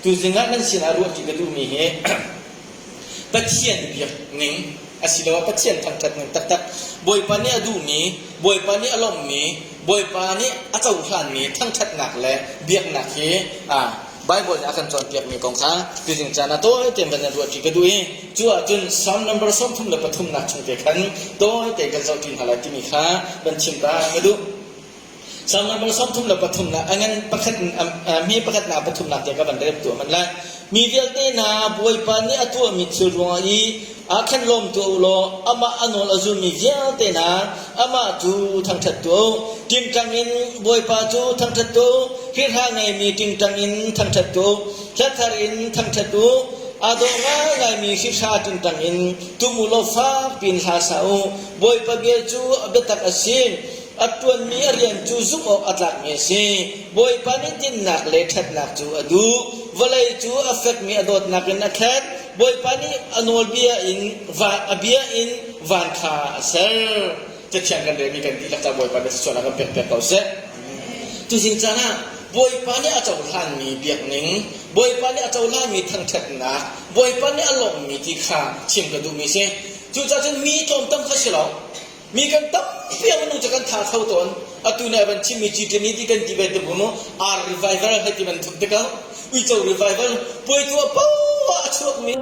Tuzing ah nan sinah ruahṭi ka duhmi hi Pathian biak ning asiloah Pathian thangṭhat ning taktak, Bawipa nih a duhmi, Bawipa nih a lawmhmi, Bawipa nih a cohlanmi thangṭhatnak le biaknak hi Baibal nih a kan cawnpiakmi kong kha tuzing caan ah tawi tein van in ruahṭi ka duh i cu ahcun Salm number 33 nak chung te khan tawi tein kan zohṭi hna lai timi kha van chim ta ka duh. Salm number 33 nak a ngan pakhat mi pakhatnak pathumnak te ka van rel tuah man lai. Mi vialte hna Bawipa nih a tuahmi thil ruangah i ah khan lawm tuah u law amah a nawl a zulmi vialte hna amah cu thangṭhat tuah u. Ṭingṭang in Bawipa cu thangṭhat tuah u, hrihhla ngeimi ṭingṭang in thangṭhat tuah u, hla thar in thangṭhat u. Aa dawh ngaingaimi hrihhla ṭingṭang in tum u law fak piin hla sa u. Bawipa bia cu a biatak a si. A ṭuanmi a rian cu zumh awk a tlakmi a si. Bawipa nih dinnak le ṭhatnak cu a duh. Vawlei cu a fekmi a dawtnak in a khat. Bawipa nih a nawlbia in a bia in van kha a ser. Cathiang kan relmi kan dihlak ca Bawipa nih thluachuahnak kan pekpiak ko seh. Tuzing caan ah Bawipa nih a cohlanmi biakning, Bawipa nih a cohlanmi thangṭhatnak, Bawipa nih a lawmhmi ti kha chim ka duhmi si. Cucaah cun mi tlawmtam kha si lo. Mi kan tampi a minung cu kan tha kho tawn. Atu nih a van chimmi G20 ti kan ti bantuk mu ar revival hei ti bantuk te ko. Uico revival puai tuah poah a chuakmi.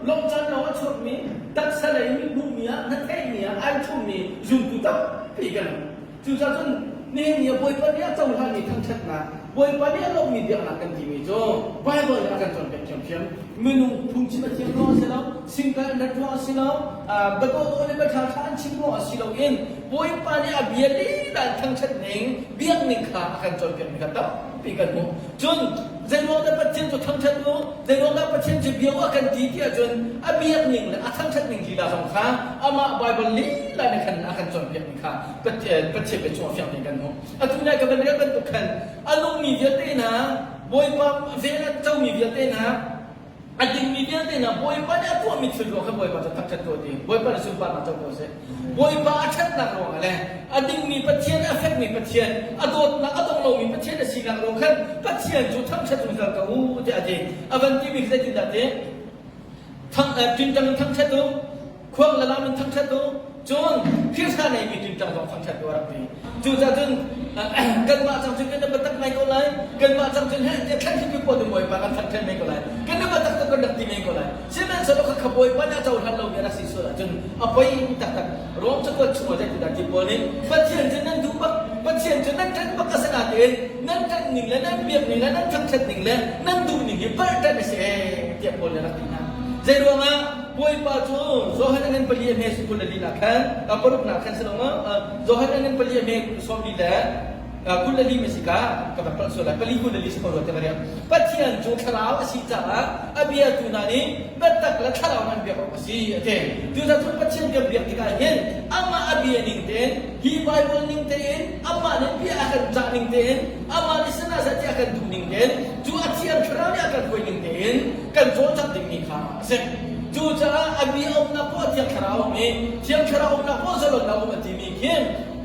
Lawmcan lawng a chuakmi taksa lei mi hmuhmi ah na theihmi ah ai thummi zumtu tampi kan um. Cucaah cun nihin ni ah Bawipa nih a cohlanmi thangṭhatnak, Bawipa nih a lawmhmi biaknak kan timi cu Baibal nih a kan cawnpiak ṭhiamṭhiam. Minung phungchim a thiam ruang a si lo, singkal an rat ruang a si lo, biadawhdawh le biaṭhaṭha an chim ruang a si loin Bawipa nih a bia lila in thangṭhat ning, biak ning kha a kan cawnpiakmi kha tampi kan hmuh. Cun zeiruang dah Pathian cu thangṭhat u, zeiruang dah Pathian cu bia u a kan ti ti ahcun a biak ning le a thangṭhat ning lila zong kha amah Baibal lila nih khan a kan cawnpiakmi kha Pathian bia chungah fiang tein kan hmuh. Atu nai ka van rel bantuk khan a nungmi vialte hna Bawipa vel a comi vialte hna a dingmi vialte hna Bawipa nih a tuahmi thil ruang kha Bawipa cu thangṭhat tuah ti Bawipa nih sunparnak co ko seh. Bawipa a ṭhatnak ruangah le a dingmi Pathian a fekmi Pathian a dawtnak a dong lomi Pathian a sinak ruang khan Pathian cu thangṭhat zungzal ko u tiah a ti. A van timi khi zeitindah ti? Thang, ṭingṭang in thangṭhat u, khuang le lam in thangṭhat u, cun Khrihfa neimi ṭingṭang zong thangṭhat u a rak ti. Cucaah cun kanmah cang cun kan i biatak ngai ko lai, kanmah cang cun heh tiah thlan hrimhrim pawl cu Bawipa kan thangṭhat men ko lai, kan i biatak tuk kan rak ti men ko lai. Sihmanhsehlaw khakha Bawipa nih a cohlan lomi a rak si sual ahcun a poi taktak. Rom cakuat chungah zeitindah ti Paul nih Pathian cu nan duh bak, Pathian cu nan ṭanh bak a si natein nan ṭanh ning le nan biak ning le nan thangṭhat ning le nan duh ning hi palh ṭanh a si ee tiah Paul nih a rak ti hna. Zeiruangah Bawipa cu Johan a ngan pali a hme kul le li nak khan paruk nak khan si lo maw Johan a ngan pali a hme sawm li le kul le li ma si ka ka van palh sual lai pali kul le li si ko rua te va Pathian cu thlarau a si caah a biatu hna nih biatak le thlarau nan biak awk a si a ti. Cucaah cun Pathian kan biak tikah hin amah a bia ning tein hi Bible ning tein amah nih bia a kan cah ning tein amah nih sana seh ti a kan duh ning tein cu a thiang thlarau nih a kan hruai ning tein kan cawlcangh dingmi kha a si. Cucaah a bia umnak poah thiang thlarau um i thiang thlarau umnak poah zalonnak um a timi khi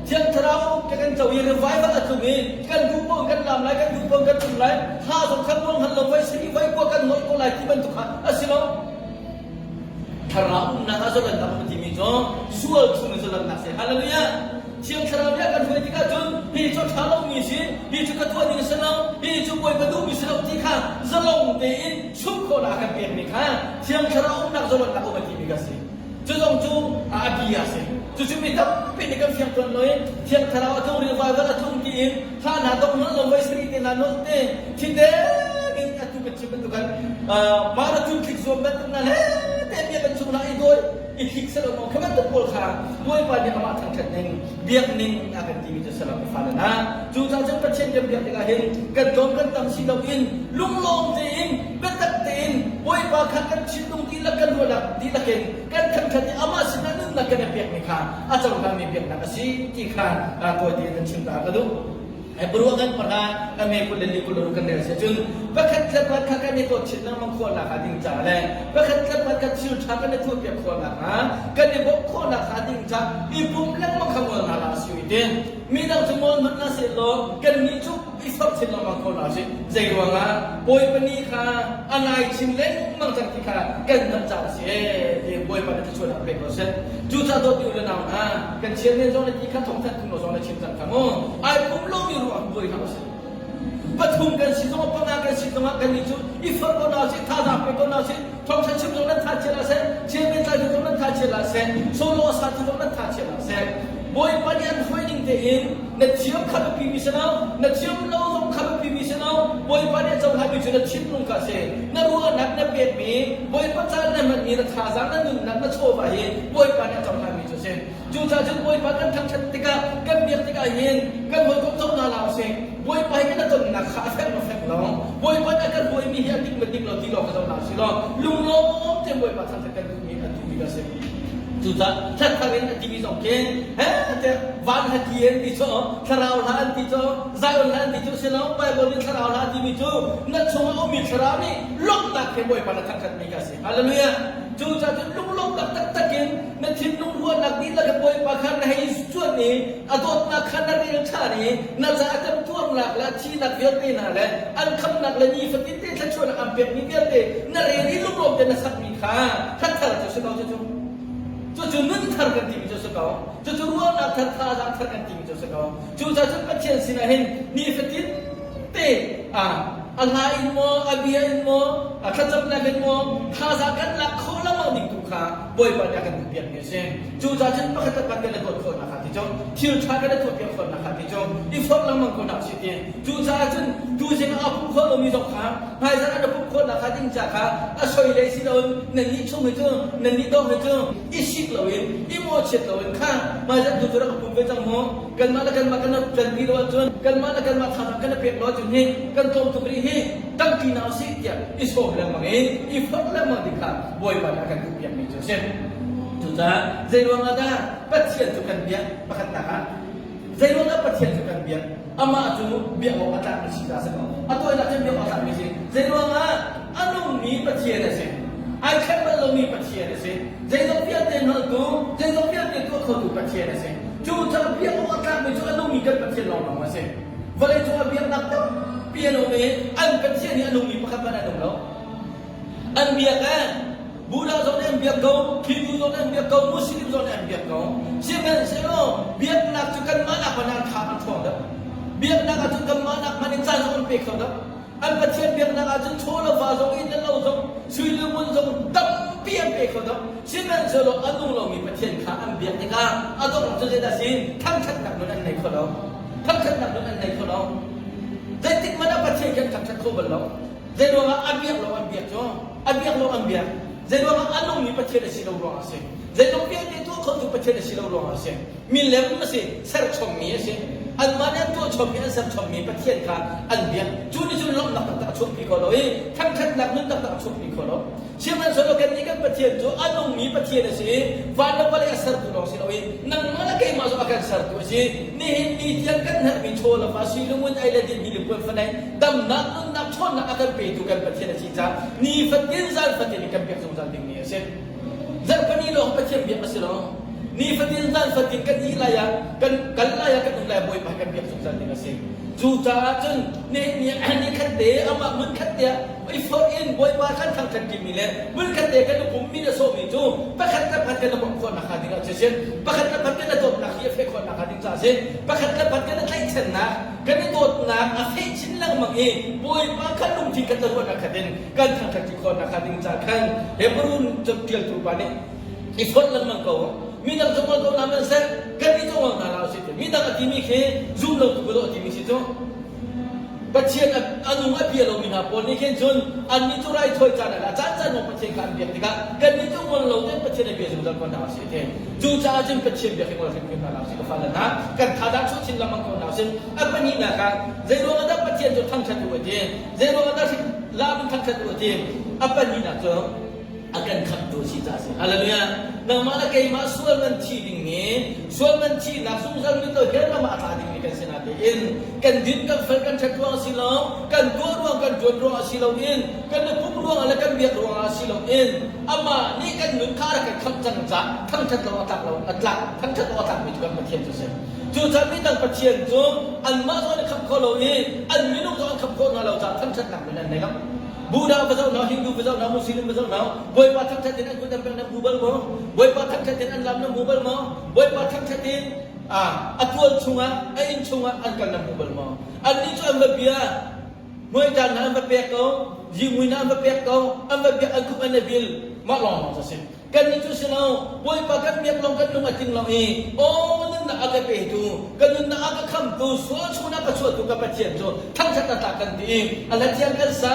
thiang thlarau ka kan co i revival a tlung i kan duh paoh kan lam lai kan duh paoh kan tum lai ha zong kha muang han lo voi sari voi kua kan nolh ko lai ti bantuk kha a si lo. Thlarau umnak ah zalonnak um timi cu sual chung in zalonnak si. Hallelujah! Thiang Thlarau nih a kan hruai tikah cun hi cu ṭha lomi si, hi cu ka tuah ding a si lo, hi cu Bawipa duhmi si lo ti kha zalong tein chim khawhnak a kan pekmi kha Thiang Thlarau umnak zalonnak um a timi kha a si. Cu zong cu a bia a si. Cucu mi tampi nih kan fiang tawn lo i Thiang Thlarau a tlung revival a tlung tiin hla hna dong hna lo voi sarih te hna nolh te thideng in atu kan chim bantuk kan marathon thlik zuam bantuk hna he te bia kan chung hna i dawi i thlik selo maw kha bantuk pawl kha Bawipa nih amah thangṭhat ning biak ning a kan timi cu salam ka fale hna cucaah cun Pathian kan biak tikah hin kan tlawm kan tam si loin lunglawm tein biatak tein Bawipa kha kan thinlung dihlak kan ruahnak dihlak in kan thangṭhat i amah sinah nunnak kan i pekmi kha a cohlangmi biaknak a si ti kha tawi tein kan chim ta ka duh. Ruah kan pahra a me kul le li kul kan rel si cun pakhat le pakhat kha kan i dawt chin lengmang khawhnak hnga ding ca le pakhat le pakhat kha thil ṭha kan i tuahpiak khawhnak hnga kan i bawmh khawhnak hnga ding ca i pum lengmang kha ngol hna hlah si ti midang cu ngol hmanh hna sehlaw kannih cu. i forh chin lengmang ko hna usih. Zei ruangah Bawipa ni kha a nai chin lengmang cang ti kha kan hngalh caah a si ee tiin Bawipa nih thluachuahnak pe ko seh. Cucaah dawtmi u le nau hna, kan chairman zong le ti kha thawngthanh tung lo zong na chim cang kha mu. Ai pum lomi ruangah buai hlah usih. Pathum kan si zongah panga kan si zongah kannih cu i forh ko hna usih, thazaang pe ko hna usih, thawngtha chim zong nan tha chia hlah seh, chairman tlaitu zong nan tha chia hlah seh, solo a satu zong nan tha chia hlah seh. Bawipa nih an hruai ning tein na thiam kha biapi mi si lo, na thiam lo zong kha biapi mi si lo, Bawipa nih a cohlanmi cu na thinlung kha a si. Na ruahnak na pekmi, Bawipa caan na hmanmi, na thazaang na nunnak na chawva hi Bawipa nih a cohlanmi cu a si. Cucaah cun Bawipa kan thangṭhat tikah, kan biak tikah hin kan hawikom zong hna hlah usih. Bawipa hi kan a tonnak kha a fek maw fek lo, Bawipa nih a kan hruaimi hi a dik maw dik lo ti lawng kha zoh hna usih law lunglawm tein Bawipa thangṭhat kan duhmi a duhmi a si. Cucaah thlarthar in a timi zong khi he tiah van hla ti an ti cu thlarau hla an ti cu Zion hla an ti cu si lo Bible nih thlarau hla timi cu na chungah ummi thlarau nih lawmhnak he Bawipa na thangṭhatmi kha a si. Hallelujah! Cucaah cun lunglawmhnak taktak in na thinlung ruahnak dihlak in Bawipa kha na hei cuanh i a dawtnak kha na rel ṭhan i na caah temtuarnak le a thihnak vialte hna le an khamnak le nifatin te thluachuahnak an pekmi vialte na rel i lunglawm tein na sakmi kha thar cu si ko cucu cucu nun thar kan timi cu si ko cucu ruahnak thar thazaang thar kan timi cu si ko cucaah cun Pathian sinah hin nifatin te ah a hla in maw a bia in maw a thlacamnak in maw thazaang kan lak khawh lengmang ding tu kha Bawipa nih a kan duhpiakmi a si. Cucaah cun pakhat le pakhat kan i dawt khawhnak kha ti cu thil ṭha kan i tuahpiak khawhnak kha ti cu i forh lengmang ko hna usih ti. Cucaah cun tuzing ah a pumh khawh lomi zong kha hmaizarh ah na pumh khawhnak kha ding ca kha a soi lei si loin nannih chung hi cu nannih dawng hi cu i sik loin i mawhchiat loin kha hmaizarh tu cu rak ka pum ve cang mu kanmah le kanmah kan ṭanpi lo ahcun kanmah le kanmah thazaang kan i pek lo ahcun hi kan tlawm tuk rih hi ṭangṭi hna usih tiah i sawm lengmang i i forh lengmang ding kha Bawipa nih a kan duhpiakmi cu a si. Cucaah zeiruang ah dah Pathian cu kan biak? Pakhatnak ah zeiruang ah Pathian cu kan biak? Amah cu biak awk a tlakmi si ta a si ko. A tawinak cun biak awk a tlakmi si. Zeiruang ah a nungmi Pathian a si. Ai thleng bal lomi Pathian a si. Zeizong vialte hngaltu, zeizong vialte tuah khotu Pathian a si. Cucaah biak awk a tlakmi cu a nungmi kan Pathian lawnglawng a si. Vawleicung ah biaknak tampi an um i an Pathian hi a nungmi pakhat hmanh an um lo. An biak eh Buddha zong nih an biak ko, Hindu zong nih an biak ko, Muslim zong nih an biak ko. Sihmanhsehlaw biaknak cu kanmah nak hmanh an tha an ṭhawng deuh. Biaknak ahcun kanmah nak hmanh in caan zong an pe kho deuh. An Pathian biaknak ahcun chaw le va zong inn le lo zong sui le ngun zong tampi an pe kho deuh. Sihmanhsehlaw a nung lomi Pathian kha an biak tikah a donghnak cu zeidah a si? Thangṭhatnak nun an nei kho lo. Thangṭhatnak nun an nei kho lo. Zeitik hmanh ah Pathian khi an thangṭhat kho bal lo. Zeiruangah a biak lo an biak cu? A biak lo an biak. Zeiruangah a nungmi Pathian a si lo ruangah a si. Zeitluk vialte tuah khotu Pathian a si lo ruangah a si. Milem a si, serchommi a si. Anmah nih an tuah chommi, an serchommi Pathian kha an biak. Cu nih cun lawmhnak taktak a chuahpi kho lo i thangṭhatnak nun taktak a chuahpi kho lo. Sihmanhsehlaw kannih kan Pathian cu a nungmi Pathian a si i van le vawlei a sertu lawng si loin nangmah le keimah zong a kan sertu a si. Nihin ni tiang kan herhmi chaw le fa sui le ngun ei le din hi le puan fanai damnak nunnak ṭhawnnak a kan petu kan Pathian a si caah nifatin zan fatin in kan pek zungzal dingmi a si. Zarhpini lawng Pathian biak a si lo. Nifatin zan fatin kan ih lai ah kan kal lai ah kan um lai Bawipa kan biak zungzal ding a si. Cucaah cun nihin ni ni khat te amah hmun khat te ah i forh in Bawipa kan thangṭhat ṭimi le hmunkhat te kan i pummi le sawhmi cu pakhat le pakhat kan i bawmh khawh nakhnga ding ah siseh pakhat le pakhat kan i dawtnak hi a feh khawh nakhnga ding caah a si pakhat le pakhat kan i tlaihchannak kan i dawtnak a feh chin lengmang i Bawipa kha lungthin khat le ruahnak khat in kan thangṭhat ṭi khawh nakhnga ding caah khan Hebrew ṭialtu pa nih i forh lengmang ko midang cu ngol ko hna hmanhseh kan i ngol hna hlah usih midang a timi khi zum lo tu ka dawh timi si cu Pathian a nung a bia lomi hna pawl nih khin cun annih cu raithawi caan ah caan caan lawng Pathian kha an biak tikah kannih cu ngol lo tein Pathian a bia zungzal ko hna usih ti. Cucaah cun Pathian biak hi ngol hrimhrim hna usih ka fale hna kan thazaang chuah chin lengmang ko hna usih. A pahnihnak ah zeiruang ah dah Pathian cu thangṭhat u a ti? Zeiruang ah dah lam in thangṭhat u a ti? A pahnihnak cu a kan khamhtu a si caah a si. Hallelujah. Nangmah le keimah sual man thi dingmi, sual man thihnak zungzal mit lo hell ram ah a tla dingmi kan si natein kan din kan fel kan ṭhat ruang a si lo, kan tuah ruang kan ṭuan ruang a si loin, kan i pumh ruang le kan biak ruang ah si loin amah nih kan nun kha a rak kan khamh cang caah thangṭhat lo a tlak lo a tlak thangṭhat lo a tlakmi cu kan Pathian cu a si. Cucaah midang Pathian cu anmah zong an i khamh kho lo i an minung zong an khamh khawh hna lo caah thangṭhatnak min an nei lo. Buddha va zoh hna, Hindu va zoh hna, Muslim va zoh hna, Bawipa thangṭhat in an kut an pek nan hmu bal maw? Bawipa thangṭhat in an lam nan hmu bal maw? Bawipa thangṭhat in a tual chungah, a inn chungah an kal nan hmu bal maw? Annih cu an va bia, hmuaitan hna an va pek ko, zingmui hna an va pek ko, an va biak, an khup an i bil, mah lawnglawng cu a si. Kannih cu si lo, Bawipa kan biak lawng kan lung a tling lo i aw nunnak a ka petu, ka nunnak a ka khamtu, sual chungin a ka chuahtu ka Pathian cu thangṭhat a tlak kan ti i a hla thiang kan sa,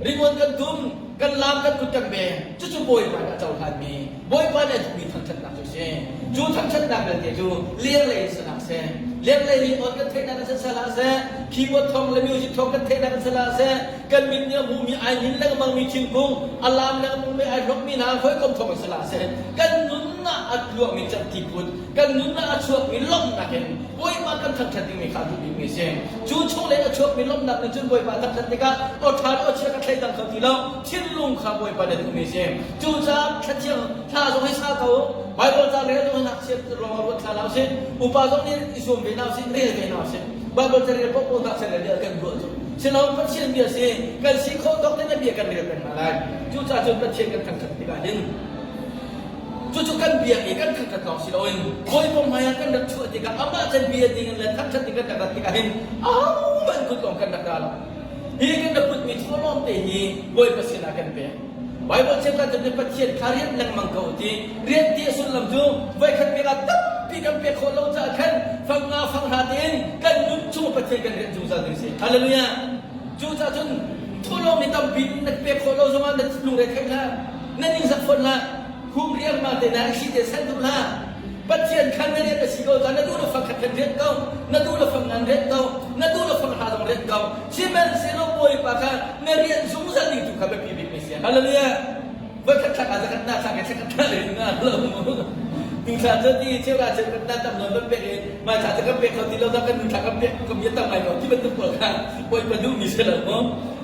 ringawn kan tum, kan laam kan kut kan beng. Cucu Bawipa nih a cohlanmi, Bawipa nih a duhmi thangṭhatnak cu a si. Cu thangṭhatnak vialte cu lenglei in si hlah seh, lenglei ringawn kan theihnak in si hlah seh, keyboard thawng le music thawng kan theihnak in si hlah seh, kan mit nih a hmuhmi ai hnin lengmangmi thingkung a lam lengmangmi ai hlokmi hna hawikom thawng in si hlah seh kan nunnak a tluangmi cerhti put kan nunnak a chuakmi lawmhnak in Bawipa kan thangṭhat dingmi kha a duh bikmi a si. Cu chunglei a chuakmi lawmhnak nih cun Bawipa thangṭhat tikah aw ṭha le aw chia ka thleidang kho ti lo thinlung kha Bawipa na duhmi a si. Cucaah thlathiang thla zong hi sa ko Baibal ca rel zong hi ngakchia lawng ah ruat thla hlah usih upa zong nih i zuam ve hna usih rel ve hna usih Baibal ca rel paohpaoh ngakchia rel nih kan ruah cu silo Pathian bia si kan si khawh tawk tein a bia kan rel peng hna lai. Cucaah cun Pathian kan thangṭhat tikah hin cucu kan biak i kan thangṭhat lawng si loin Bawipa hmaiah kan rak chuah tikah amah can bia ding in le thangṭhat ding kan rak rat tikah hin ahohmanh kut lawng kan rak ra lo. Hi kan rak putmi thawhlawm te hi Bawipa sinah kan pek. Baibal cheukhat cu Pathian kha rian lengmang ko ti rian ti a sullam cu voikhat pek ah tampi kan pek khawh lo caah khan fang nga fang hra tein kan nun chung Pathian kan rian zungzal ding si. Hallelujah. Cucaah cun thawhlawm ni tampi na pek khawh lo zongah na lungre theih hlah, na ningzak fawn hlah, hum riangmang te na thli te sanh duh hlah. Pathian khan na rian a si ko caah na duh le fang khat khan rian ko, na duh le fang ngan rian ko, na duh le fang hra zong rian ko. Sihmanhsehlaw Bawipa kha na rian zungzal ding tu kha biapi bikmi si. Hallelujah. Voikhat thlak ah zakhat na thlak i thlakhat thla le nga lo mu. Tu thla cu ti cheu la cheu kan na tam nawn van pek i mai thla cu kan pek kho ti lo kan nu thla kan pek kan bia tam ngai ko ti bantuk pawl kha Bawipa duhmi si lo mu.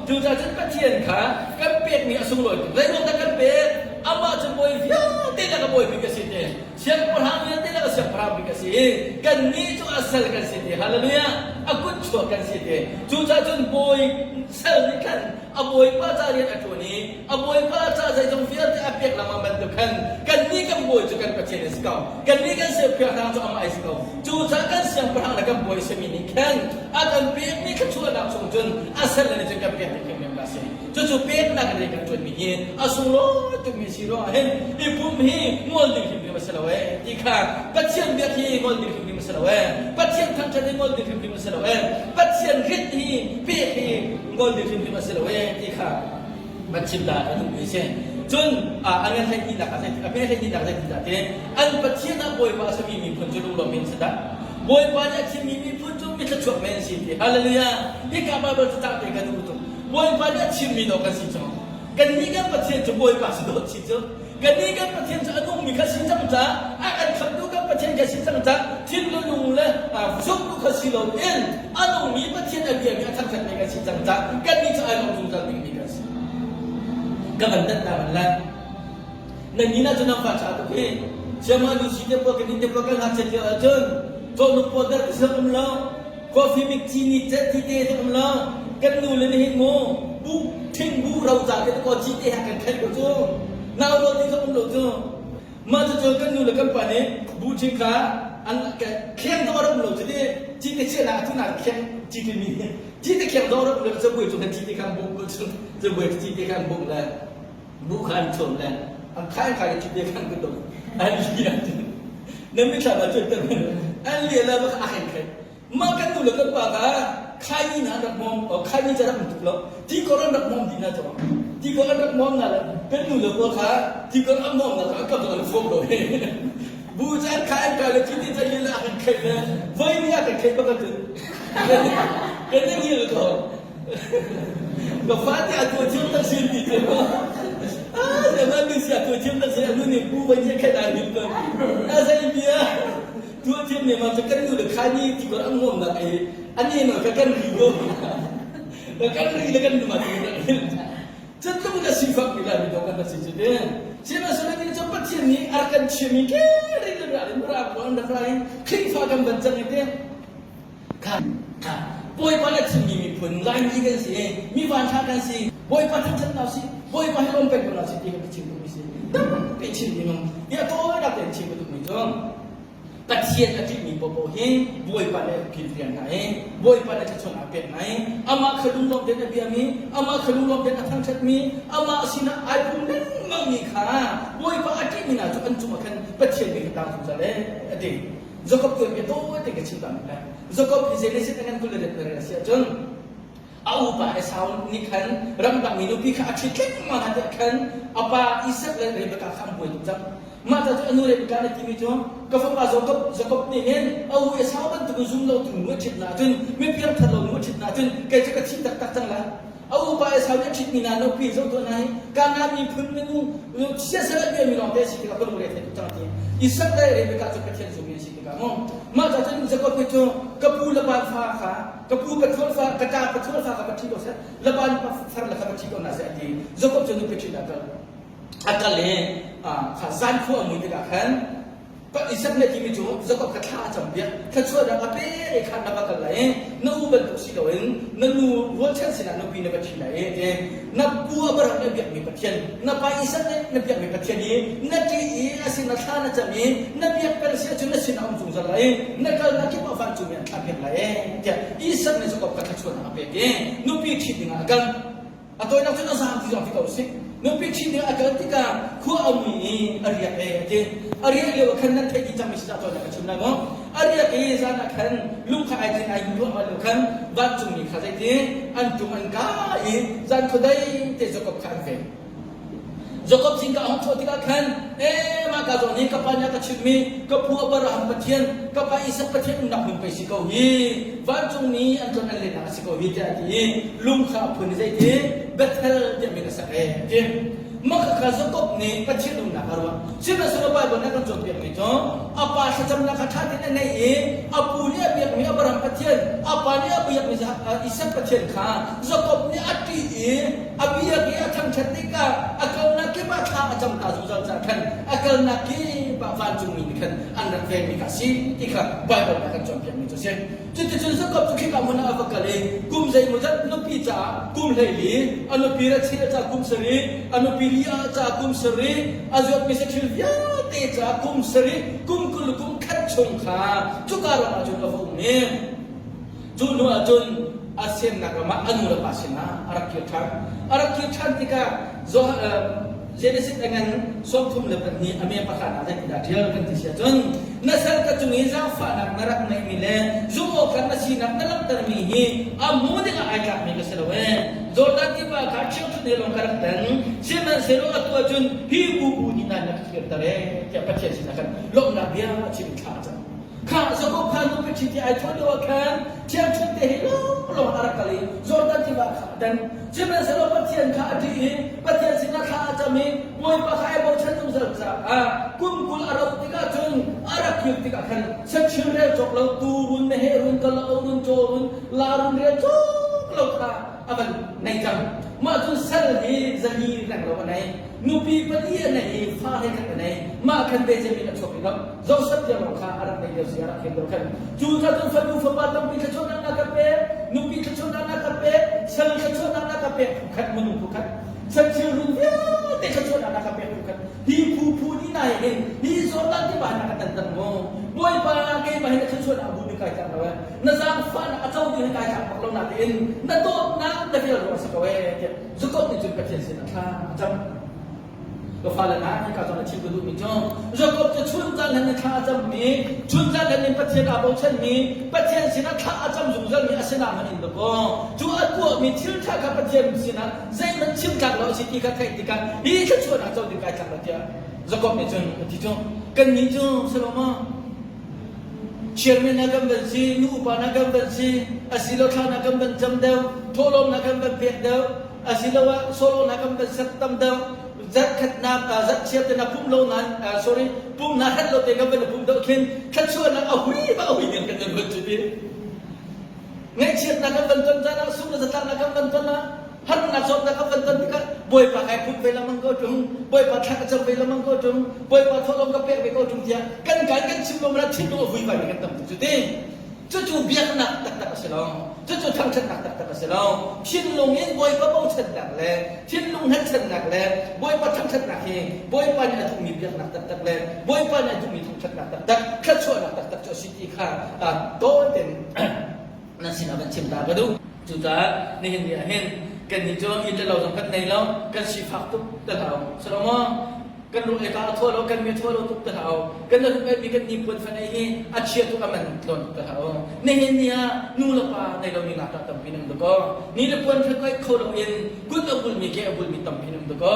Cucaah cun Pathian kha kan pekmi a sunglawi tuk. Zeiruang dah kan pek? Amah cu bawi vialte le ka bawi bik a si te. Siangpahrang vialte le ka siangpahrang bik a si i kannih cu a sal kan si te. Hallelujah! A kut chuak kan si te. Cucaah cun bawi sal nih khan a bawipa ca rian a ṭuan i a bawipa ca zeizong vialte a pek lengmang bantuk khan kannih kan bawi cu kan Pathian a si ko. Kannih kan siangpahrang cu amah a si ko. Cucaah kan siangpahrang le kan bawi a simi nih khan a kan pekmi thluachuahnak chung cun a sal le cun kan pek ding hrimhrim a si. Cucu peknak in kan ṭuanmi hi a sunglawi tukmi si ruangah hin i pum hi ngol ding hrimhrim a si lo ee ti kha Pathian biak hi ngol ding hrimhrim a si lo ee Pathian thangṭhat hi ngol ding hrimhrim a si lo ee Pathian rit hi pek hi ngol ding hrimhrim a si lo ee ti kha van chim ta ka duhmi a si. Cun an ngan hleihnih ah a hme hleihnih ah zeitindah ti an Pathian ah Bawipa a sami miphun cu lunglawm men si dah Bawipa nih a thimmi miphun cu mithluachuak men si ti hallelujah hika Bible cu tah te ka duh tuk Bawipa nih a chimmi dawh kan si cang. Kannih kan Pathian cu Bawipa si dawh si cu. Kannih kan Pathian cu a nungmi kha si cang caah a kan khamtu kan Pathian kha si cang caah thinlung le zumtu kha si loin a nungmi Pathian a biami a thangṭhatmi kan si cang caah kannih cu ai lawm zungzal dingmi kan si. Ka van dat na van lai. Nan ni na cu nan fa ṭha tuk hi. Siama nu si te puak kan te puak kan ngakchiat lio ahcun cawhnuk pawl dar ka um lo. Coffee mik cini cet ti te um lo kan nu le nihin mu bu thing bu ro ca te ko ci te ha kan khaih ko cu nau ro ti um lo cu mah cu cu kan nu le kan pa nih bu thing kha an kheng do ram lo cu ti ci te chia na tu na kheng ci te mi ci te kheng do ram lo cu buai cu kan ci te khan bu ko cu cu buai ci te khan bu le bu khan chom le an khai khai ci te khan ku do an li nan mi thla ma cu an li la ba a khen khen Mah kan nu le kan pa kha khaini hna an rak hmawm, khaini cu a rak um tuk lo. Tikor an rak hmawm dih hna cu. Tikor an rak hmawm hna le kan nu le pawl kha tikor an hmawm hna cu an kam an fuam lo. Bu cu an khai an kai le cuti ca le a kan kheih le voi ni a kan kheih bak cun kan nan hil ko. Ka fate a tuah thiam tak sin ti cu. Ah, siama nu sia tuah thiam tak sin anu nih bu voi ni kheih ai hil ko. A zei bia. Tuah thiam ne ma cu kan nu le khai ni ti ko an nuamnak i an ni no ka kan ri ko ka kan ri le kan nu ma ti cu tluk na sifak mi lai mi do kan si cu te sihmanhsehlaw ni cu Pathian nih a kan chiami ke ri le ra in ra. ralkap pawl an rak ra i Khrihfa kan van cang i ti kha Bawipa le thimmi miphun Laimi kan si i mi vanṭha kan si Bawipa thangṭhat hna usih Bawipa hi lawm peng ko hna usih ti kan chim duhmi si tampi chim ding um hi a tawinak tein chim ka duhmi cu Pathian a ṭihmi paohpaoh hi Bawipa nih a kilrian hna i Bawipa nih thluachuah a pek hna i amah kha lunglawm tein a biami, amah kha lunglawm tein a thangṭhatmi, amah sinah ai pum lengmangmi kha Bawipa a ṭihmi hna cu an cungah khan Pathian nih ka tang zungzal ee a ti. Jakob tuanbia tawi tein ka chim ta lai. Jakob hi Genesis a ngan 28 na rel a si ahcun a upa Esau nih khan ramdangmi nupi kha a ṭhit lengmang hna tiah khan a pa Isak le Rebekah kha an buai tuk cang. Mah ca cu a nu Rebekah nih timi cu ka fapa Jakob Jakob nih hin a u Esau bantukin zum lotu nu a ṭhit na ahcun mi piangthar lo nu a ṭhit na ahcun kei cu ka thi taktak cang lai. A upa Esau nih a ṭhitmi hna nupi zoh tuah hna hi Kanaan miphun minung siasal a biami lawngte a si tikah ka lungre thei tuk cang a ti. Isak le Rebekah cu Pathian zummi an si tikah mu. Mah ca cun Jakob hi cu ka pu Laban fa kha ka pu pathual fa ka ṭa pathual fa kha va ṭhi ko seh Laban far le kha va ṭhi ko hna seh a ti. Jakob cu nupi ṭhit a kal. A kal i kha zan khua a mui tikah khan Isak nih a timi cu Jakob kha thla a campiak thluachuahnak a pe i khan na va kal lai i na u bantuk si loin na nu rualchan sinah nupi na va ṭhi lai i ti na pu Abraham nih a biakmi Pathian na pa Isak nih na biakmi Pathian i na ṭih i a sinah thla na cam i na biak peng si ahcun na sinah um zungzal lai i na kalnak kip ah vancungmi an thlahpiak lai tiah Isak nih Jakob kha thluachuahnak a pek i nupi ṭhit dingah a kal. A tawinak cun a zaam ti zong ti ko sih. Nupi ṭhit ding a kal tikah khua a mui i a riak e a ti. A riah lio ah khan nan theih dih cangmi si dah tawinak ka chim lai maw? A riak i zan ah khan lung kha ai thin ai ruahmah lio khan vancungmi kha zeiti an tum an kai i zan khuadei te Jakob kha an ven. Jakob zingka a hung thawh tikah khan, ee mah ka zawn hi ka pa nih a ka chimhmi ka pu Abraham Pathian, ka pa Isak Pathian umnak hmun pei si ko hi, vancungmi an tlon an lennak a si ko hi tiah a ti i lung kha a phun i zeiti Bethel tiah min a sak ee a ti. Mah khakha Jakob nih Pathian umnak a ruah. Sihmanhsehlaw Baibal nih a kan cawnpiakmi cu a pa thlacamnak kha ṭha tein a neih i a pu nih a biakmi Abraham Pathian, a pa nih a biakmi Isak Pathian kha Jakob nih a ṭih i a biak i a thangṭhat tikah a kalnak kip ah thla a cam ta zungzal caah khan a kalnak kip ah vancungmi nih khan an rak venmi kha a si ti kha Baibal nih a kan cawnpiakmi cu a si. Cuticun Jakob cu khika hmun ah a va kal i kum zeimawzat nupi caah kum 14, a nupi Rachel caah kum sarih, a nupi Leah caah kum sarih, a zuatmi saṭhil vialte caah kum sarih, kum 20 le kum khat chung kha cuka ram ah cun a va um i Cu hnu ah cun a semnak ram ah a nu le pa sinah a rak kir ṭhan. A rak kir ṭhan tikah Genesis a ngan 32 a me pakhat ah zeitindah ṭial kan ti si ahcun na sal ka cung i zaangfahnak na rak ngeihmi le zumh awk na sinak na langhtermi hi a hmu dingah ai tlakmi ka si lo ee. Jordan tiva kha ṭhiangṭhunh he lawng ka rak tan. Sihmanhsehlaw atu ahcun hi bubu nih nan na ka kirter ee tiah Pathian sinah khan lawmhnak bia a chim i thla a cam. Kha Jakob kha nupi ṭhit i ai thawh lio ah khan thiangṭhunh te he lawnglawng a rak kal i Jordan tiva kha a dan. Sihmanhsehlaw Pathian kha a ṭih i Pathian sinah thla a cam i Bawipa kha ai bochan zungzal caah kum 20 a rauh tikah cun a rak kir tikah khan sachil rel cawk lo tuu run meheh run kalauk run caw run la run rel cawk lo kha a van nei cang. Mah cun sal hi 400 reng lo a nei. Nupi pali a nei i fa he khat a nei. Mah khan Benjamin a chuak i lo. Joseph tiang lawng kha a rak neih lio si a rak khen lio khan cu kha cun fanu fapa tampi thluachuahnak na ka pek nupi thluachuahnak na ka pek sal thluachuahnak na ka pek phu khat minung phu khat sachil run vialte thluachuahnak na ka pek phu khat hi phu phu ni na hin hi Jordan tiva na ka tan tan mu Bawipa keimah hin na thluachuahnak bu ni kai tlak lo eh na zaangfahnak a co ding kai tlak bak lo na tiin na dawtnak na vel ruang si ko eh tiah Jakob nih cun Pathian sin a thla a cam Ka fale hna, hika zawn a chim ka duhmi cu Jakob cu chun zan in thla a cammi, chun zan in Pathian aa bochanmi, Pathian sinah thla a cam zungzalmi a sinah hmanh in dakaw cu a tuahmi thil ṭha kha Pathian sinah zeihmanh chim tlak lo a si ti kha theih tikah hi thluachuahnak co ding kai tlak lo tiah Jakob nih cun a ti cu. Kannih cu Salomo chairman na kan van si, nu upa na kan van si, asilo thla na kan van cam deuh, thawhlawm na kan van pek deuh, asiloah solo na kan van set tam deuh zarhkhatnak zarhchiar te na pum lo nan sorry pum na hat lo te kan van pum deuh khin thluachuahnak a hui ba a hui ding kan van cu ti ngaihchiatnak kan van ton caan ah sung le zatlaknak kan van ton ah. Harnak zawtnak kan van ton tikah Bawipa kai pumh ve lengmang ko ṭung, Bawipa thla ka cam ve lengmang ko ṭung, Bawipa thawhlawm ka pek ve ko ṭung tiah kan kan kan chim lo mana thinlung a vuivai mi kan tam tuk cu ti. Cucu biaknak taktak a si lo. Cucu thangṭhatnak taktak a si lo. Thinlung in Bawipa bochannak le thinlung hngatchannak le Bawipa thangṭhatnak hi Bawipa nih a duhmi biaknak taktak le Bawipa nih a duhmi thangṭhatnak taktak, thluachuahnak taktak cu a si ti kha tawi tein nan sinah van chim ta ka duh. Cucaah nihin ni ah hin kannih cu inn le lo zong kan nei lo, kan sifak tuk te hau. Salomo kan ruh le ka a thaw lo, kan mi a thaw lo tuk te hau. Kan hruk mi kan nipuan fan ei hi a chia tuk a man tlawn tuk te hau. Nihin ni ah nu le pa nei lomi ngakṭah tampi nan um ko. Ni le puan kha kho lo in kut a bulmi ke a bulmi tampi nan um ko.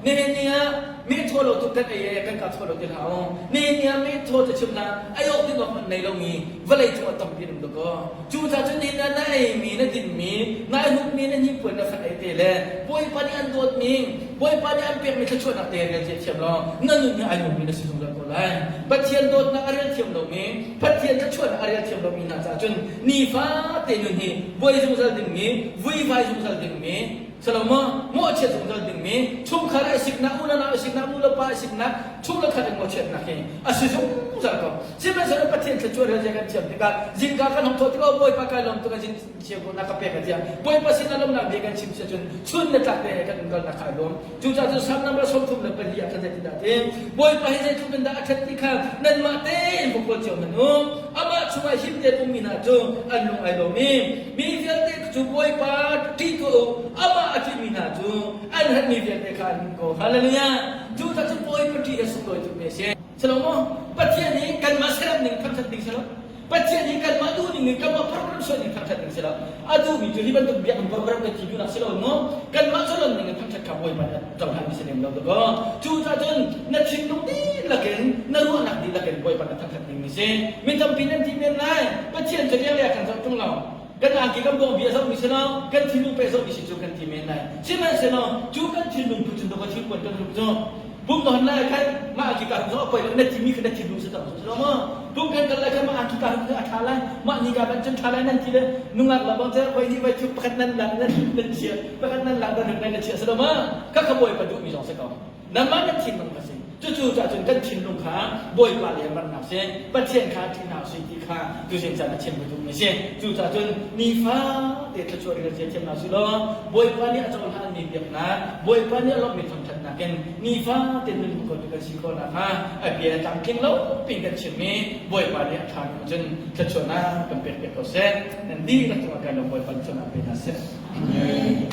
Nihin ni ah mi thaw lo tuk kan ei e kan ka thaw lo ti hau. Nihin ni ah mi thaw te chim na ai awk ding awk hmanh nei lomi vawlei cung ah tampi nan um ko. Cucaah cun nihin ah na eimi, na dinmi, na hupmi, na hnipuan na fat ei te le Bawipa nih an dawtmi, Bawipa nih an pekmi thluachuahnak te rel cia thiam law na nun hi ai nuammi na si zungzal ko lai. Pathian dawtnak a rel thiam lomi, Pathian thluachuahnak a rel thiam lomi hna caah cun nifate nun hi buai zungzal dingmi, vuivai zungzal dingmi, Salomo mawhchiat zungzal dingmi chungkhar a siknak unau a siknak nu le pa a siknak chung le khat in mawhchiatnak hi a si zungzal ko. Sihmanhsehlaw Pathian thluachuah rel kan thiam tikah zingka kan hong thawh tikah Bawipa kai lawm tuk a na ka pek a tiah Bawipa sin ah lawmnak bia kan chim si ahcun chun le tlak te kan umkalnak kha ai lawm. Cucaah cun Salm number 34 ah khan zeitindah a ti? Bawipa hi zeitluk in dah a ṭhat ti kha nanmah tein va kawl cio hmanh u. Amah chungah him tein ummi hna cu an lung ai lawm i mi vialte cu Bawipa ṭih tuah u. Amah a ṭihmi hna cu an herhmi vialte kha an hmu ko. Hallelujah! Cucaah cun Bawipa ṭih hi sunglawi tukmi a si. Silo maw? Pathian nih kanmah serem ning thangṭhat ding silo. Pathian nih kanmah duh ning in kanmah program sual ning thangṭhat ding silo. A duhmi cu hi bantuk biakinn program kan thi duhnak silo maw? Kanmah chawlon ning in thangṭhat kha Bawipa nih a cohlan mi si lem lo dakaw. Cucaah cun na thinlung dihlak in na ruahnak dihlak in Bawipa na thangṭhat ning ni si. Mi tampi nan ti men lai. Pathian cu riang le a kan zoh ṭung lo. Kan angki kan bawng bia zohmi si lo, kan thinlung pe zohmi si cu kan ti men lai. Sihmanhsehlaw cu kan thinlung tu cun dawh thil kuan kan hruk cu pum na hon lai khan mah angki ka hruk zong a poi lo na timi kha na thinlung si cang si lo maw? Pum kan kal lai khan mah angki ka hruk a ṭha lai, mah ni ka ban cun ṭha lai nan ti le nungak la bang cu voi nih voi thuk pakhat nan lak nan nan chia pakhat nan lak nan hruk nan chia si lo maw? Kha kha bawipa duhmi zong si ko. Nangmah nan thinlung kha si. Cucu cah cun kan thinlung kha Bawipa le rannak si, Pathian kha ṭihnak si ti kha tuzing caan a chim ka duhmi si. Cucaah cun nifate thluachuah rel zia thiam hna sih law Bawipa nih a cohlanmi biaknak, Bawipa nih a lawmhmi thangṭhatnak in nifate nun ko tu kan si khawh nakhnga a bia tlamtling lo piin kan chimmi Bawipa nih a ṭha ning cun thluachuahnak kan pek piak ko seh. Nan dihlak cungah kai lawm Bawipa nih thluachuahnak pe hna seh. Amen.